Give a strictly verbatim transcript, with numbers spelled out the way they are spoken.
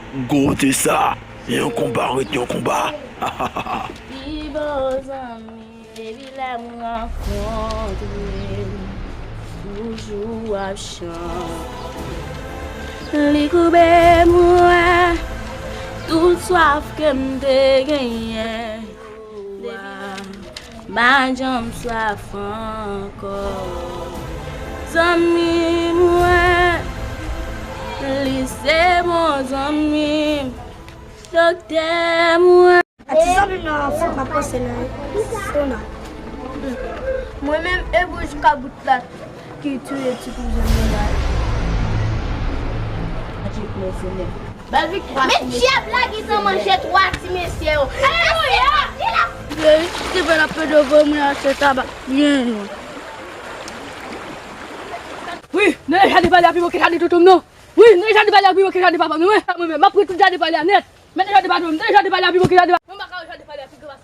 Goute sa, yon konba ret yon konba. Pi bon zanmi, depi lè m rankontre l, toujou ap chante. Li koube mwen tout swaf ke m te genyen. Depi lè m pa janm swaf ankò. Zanmi mwen, li se bon zanmi m, doktè mwen. Ati zanmi m nan fout m ap panse la wi. Sona. Mwen menm e bouch kabout la ki touye ti kouzen mwen la. Bèl viktwa. Men dyab la ki nan manje twa ti mesye yo. Alelouya! Depi lè m ap pede voye moun achte tabak byen lwen. Wi, nan jade pale a pi bon ke jade tonton m non. Wi, nan jade pale a pi bon ke jade papa m non. Mwen, mwen menm, m ap pran tout jade pale a nèt. Men nan jade pale a, nan jade pale a pi bon ke jade papa m. Mwen pa ka wè jade pale a pi bon.